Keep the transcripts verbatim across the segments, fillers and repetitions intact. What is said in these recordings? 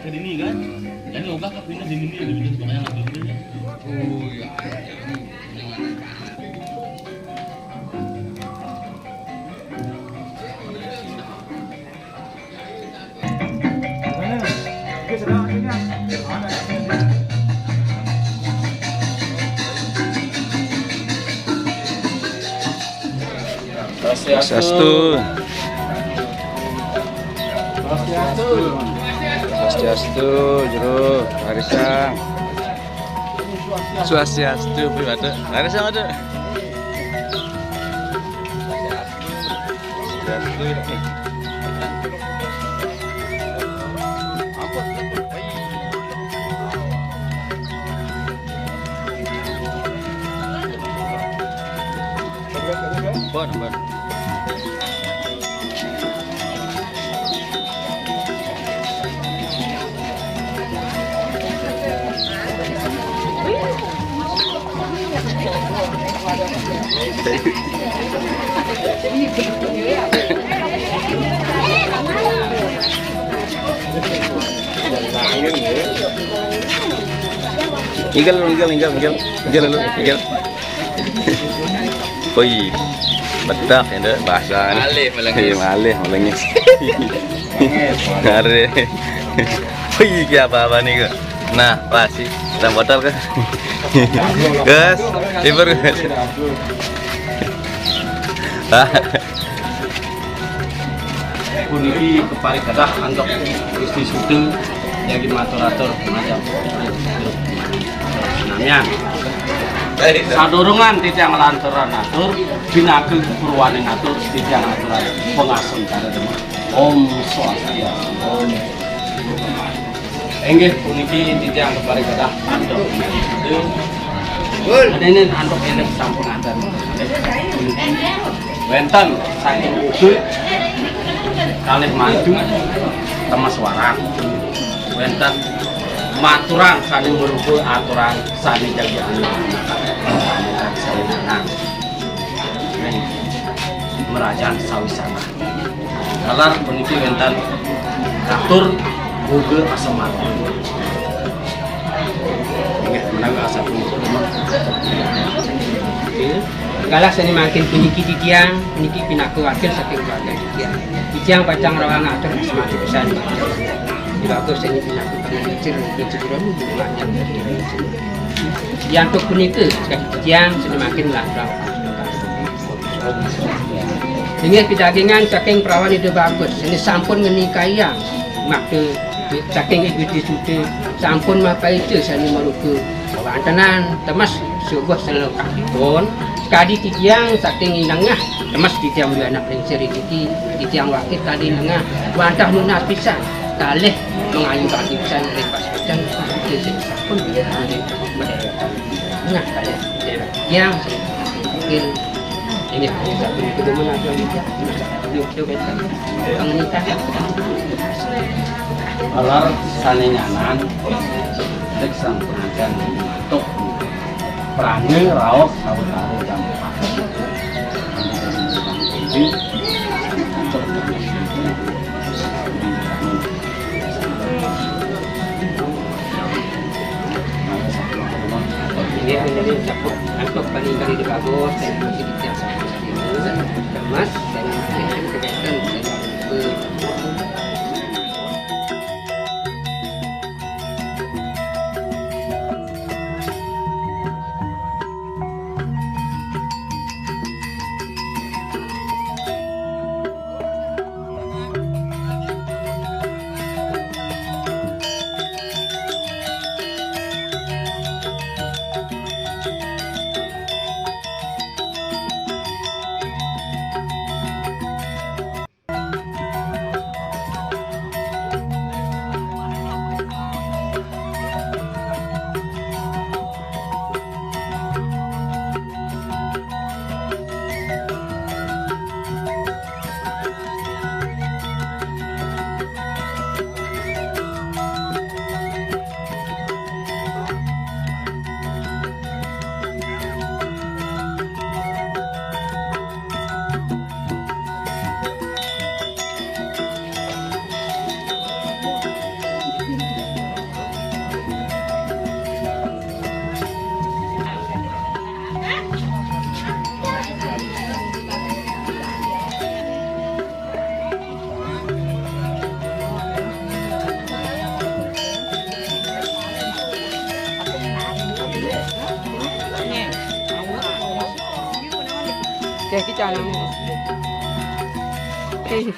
Ini kan? Ini ogah ka pindah di ini, di pindah, pokoknya nggak pindah. Oh, iya. Swastiastu. Swastiastu. Swastiastu, Jero. Arisang. Swastiastu, Pi Batuk. Arisang, Batuk. Swastiastu. Bon, bon. Igel, igel, igel, igel, igel, igel. Woi, bedak ya, Nduk, bahasa nih. Malih, melengis. Iya, malih, melengis. Melengis, melengis. Are. Woi, ki apa-apa nih, kok? Nah, pas sih. Nang botol, kok. Gus, libur, Gus. Puniki keparikedah antuk Gusti Suta, jagi matur-atur majeng. Namian. Sadurungan titiang nglanturang atur, pinaka purwaning atur, titiang aturang pangaseman demen. Om Swastiastu. Om. Inggih puniki titiang keparikedah antuk. Adéné antuk énten sampun anten. Wénten saking Ubud kalih mantu Temes Warang. Wénten maturang sané marupa aturang sané jagi anu. Merajan sawisana. Taler puniki wénten katur boga aseman. Inggih, menawi asapunika, Damang. Galah sané mangkin puniki titiang, puniki pinaka wakil saking keluarga titiang. Titiang pacang rawuh ngatur asmati pisan. Di bagus sané pinaka pangancir, pangancir. Yantuk punika, titiang sané mangkin nglanturang. Inggih pidagingan saking prawan Ida Bagus, sané sampun ngenikayang makta saking Ida Suta, sampun mapaica sané marupa kawantenan, Temes subuh selengkapipun, sakadi titiang saking nengah, Temes titiang duwé anak lingsir niki, titiang wakil kadi nengah, wantah nunas pisan, kalih mangayu kadi pisan ring pasepitan, sané sampun nggih, nggih, nggih. Nah, kalih. Yang mungkin ini satu itu demen ada yang itu itu itu kan panganten. Taler sané nyanan, ring sang panganten mantuk. Prana raos sawetara jam empat. Inggih, puniki sampun antuk paninggal Ida Bagus, sané mangkin titiang sampun sadina, Mas, sané mangkin kebeten, sané mangkin Oke, iki calon. Oke.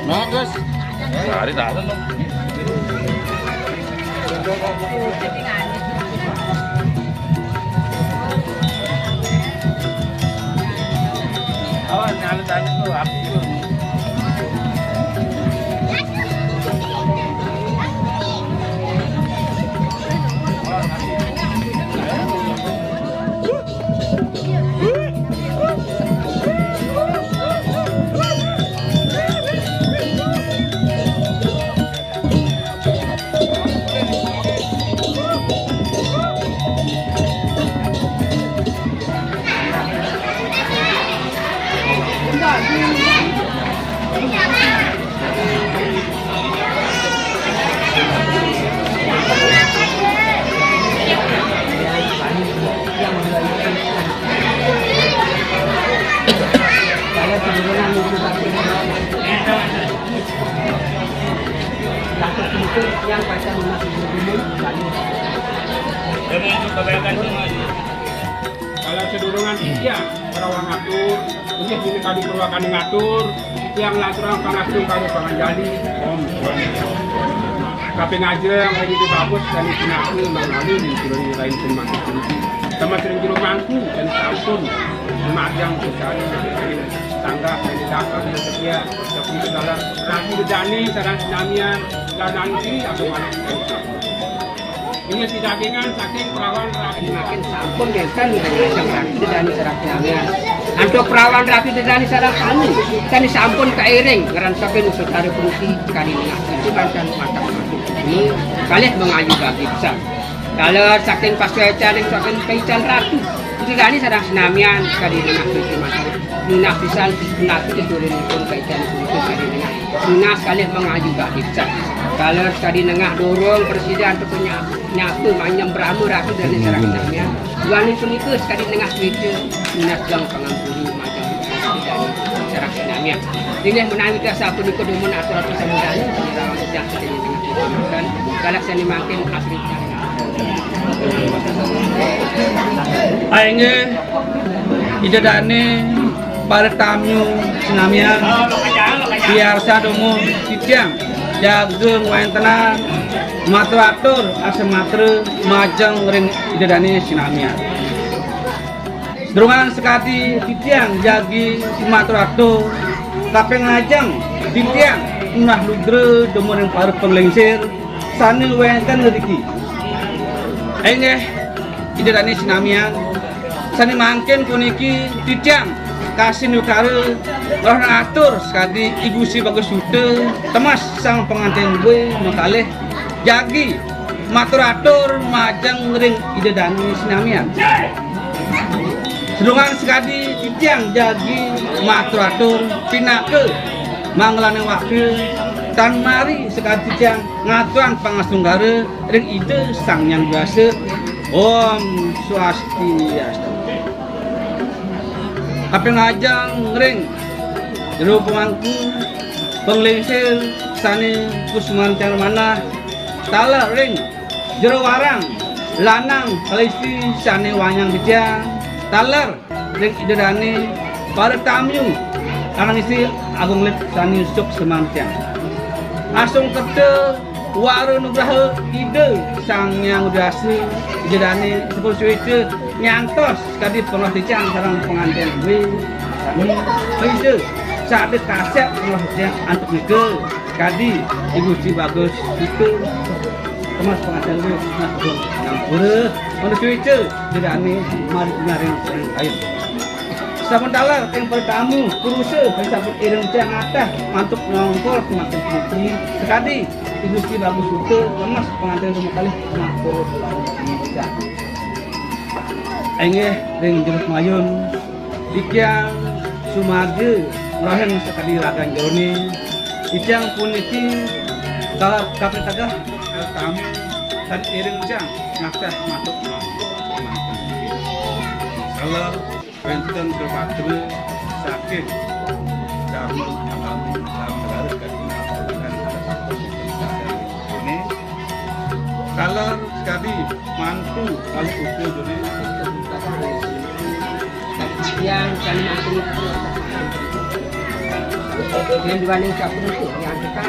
Bagus. Sehari tak ada, loh. Awas, nyala tadi tuh, api tuh. Kalau sedulungan iya, rawang atur, inggih dini kadi purwakani ngatur, tiang lanturang pangastungkara panganjali, Om Swastiastu. Kaping ajeng, ring Ida Bagus, kadi pinaka mangalih ring jero lain pun mangku puniki. Sama ring jero mangku, kadi sampun majeng sesari, tanggap, kadi dapat, kadi setia, tapi segala ragi dedani, sareng sinamian, lan nangsi, aku malah. Ini sidagingan saking perawan rabi. Makin sampun ngenten ngajeng rabi dedani sareng sinamian. Antuk perawan rabi dedani sareng sami, sami sampun kairing ngrensepin setara fungsi kadi nengah itu banten mata ini kalih mengayu bagi pisan. Kalau saking pasuecan ring saking paican rabi dedani sareng sinamian kadi nengah itu mata minah pisan pinatu kesulinipun paican itu kadi nengah. Tunas kalih mengayu bagi pisan. Kalau kadi nengah dorong presiden tu punya nyapa manyem brama ratu dan sareng sinamian. Duaning punika sekadi nengah suica, tunas jang pangampura majeng dari sareng sinamian. Inggih menawi kasa punika dumun atur-atur samudaya, sami rawang sedang sekadi nengah suica. Kalau seni mangkin asli. Inggih, Ida Dane, para tamu sinamian, piarsa dumun titiang jaga ngwentenang matur atur asematra majeng ring Ida Dane sinamian. Durungan sakadi titiang jagi matur atur, kaping ajeng titiang nunas lugra dumun ring para panglingsir sane wenten riki. Inggih, Ida Dane sinamian, sane mangkin puniki titiang kasindukan ngrahang atur sakadi I Gusti Bagus Suta, temas sang panganten duwe makalih jagi matur atur majeng ring Ida Dane sinamian. Sedurungan sakadi titiang jagi matur atur pinaka manggalaning waktu tan mari sakadi titiang ngaturang pangastungkara ring Ida Sang Hyang Widi Wasa. Om Swastiastu. Kaping ajeng ring jero pemangku panglingsir sane kusumancar manah taler ring jero warang lanang kalih istri sane wanyang becang taler ring Ida Dane para tamu lanang istri agung lit sane suk semantian. Asung kerta wara nugraha Ida Sang Hyang Widi Wasa, Ida Dane sampun suwita nyantos kadi panglah titiang sareng panganten duwe sami Ida sakda kasep panglah titiang antuk nika kadi Ibu Ci Bagus Suta. Temas panganten duwe, nah, ngampura, mangda suwita Ida Dane mari nyaring sareng kayun. Sampun taler ing pertamu, purusa, sampun iring tiang atah, mantuk nongkol, mantuk putri, sekadi, Ibu Ci Bagus Suta, lemes pengantin rumah kalih, mantuk. Inggih, ring jero mayun, titiang sumarga, ngrahing sekadi ragan jerone, titiang puniki, ka-, kaping tegeh, pertamu, Tan iring jang ngateh matuk mampir. Kalau wénten kepatra saking Darma Abang Darma Negara Katingal Kabupaten Kabupaten ini, kalau sekali mantu kali ukur jadi yang kami masih yang dibanding siapa itu yang kita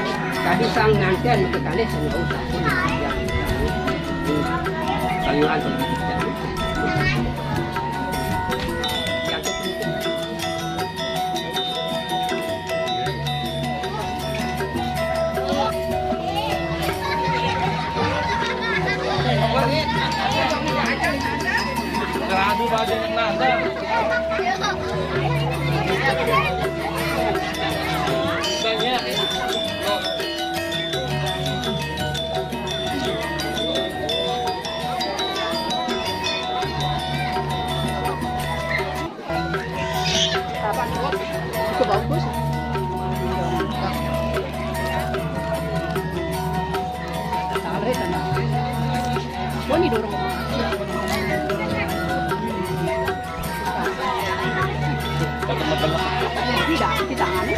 tadi sang nganten kekalih sing nggak usah. Kayu aja. Itu bagus. Tarik sana. Oh, ini dorong. Tidak, tidak aneh.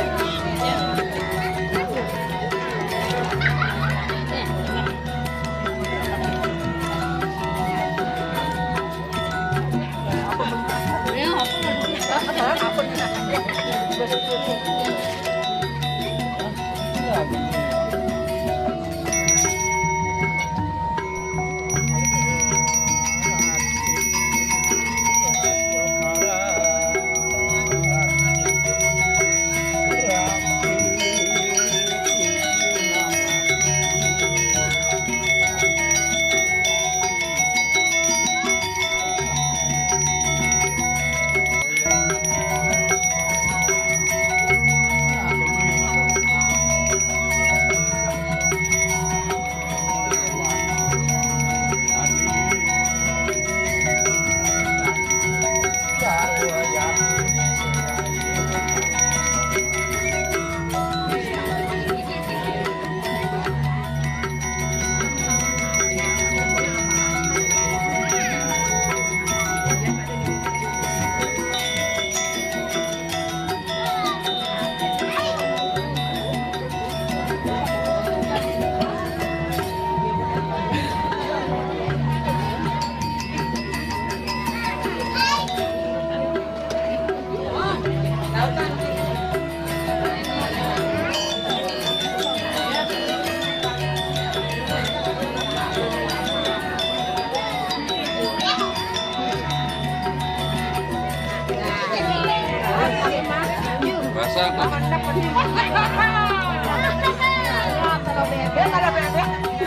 Rasa apa?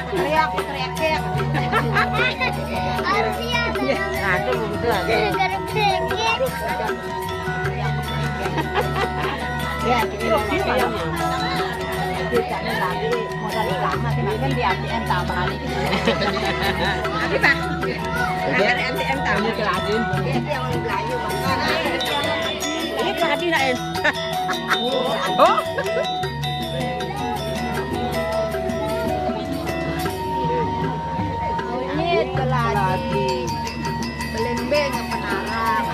Teriak, teriak, teriak. Harus iya, aduh, udah. Ya, ini lagi. Modal utama sih, kan di A T M tambah kali. Kita. Ada A T M tambah. Ini keladi. Ini keladi lain. Oh. Ini keladi. Belembeng apa narang?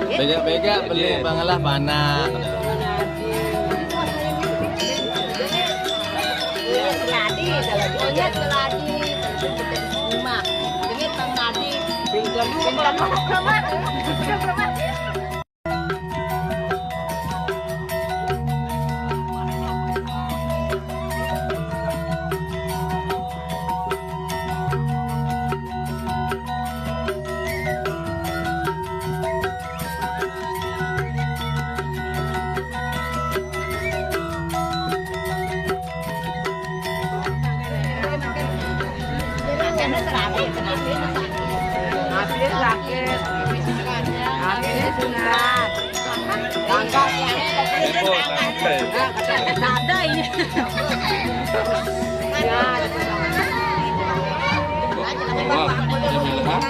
Bega-bega beli bangalah panak. Ingat keladi, ingat keladi, rumah. Ingat Bang Nadi. Pindah lu, pindah lu. Hati sakit. Hati sunat. Itu tempe. Ada ini. Ya. Wah, ini mah.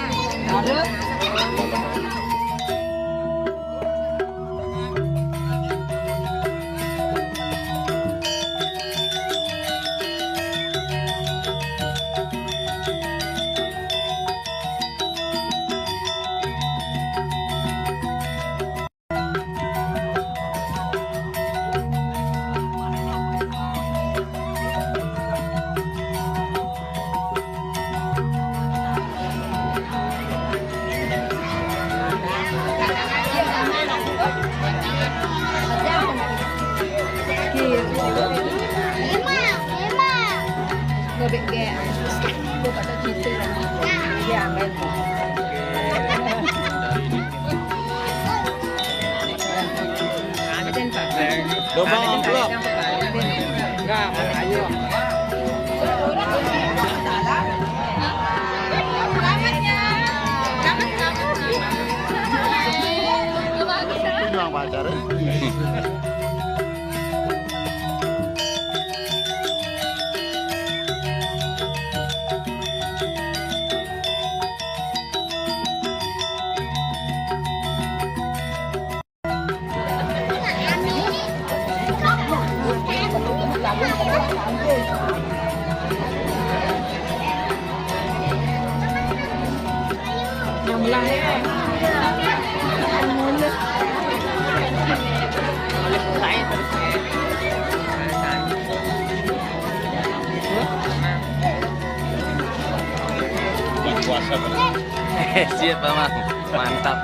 Lubang amplop. Ini yang pacar, eh? Puasa, Bang. Siap, Bang. Mantap.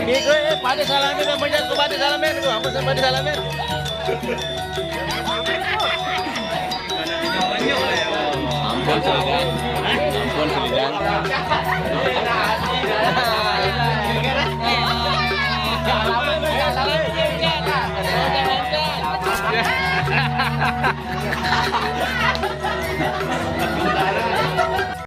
Iko, eh, pada salamin, dah banyak tu pada salamin tu, apa pada salamin? Ampun, Solidan. Ampun, Solidan.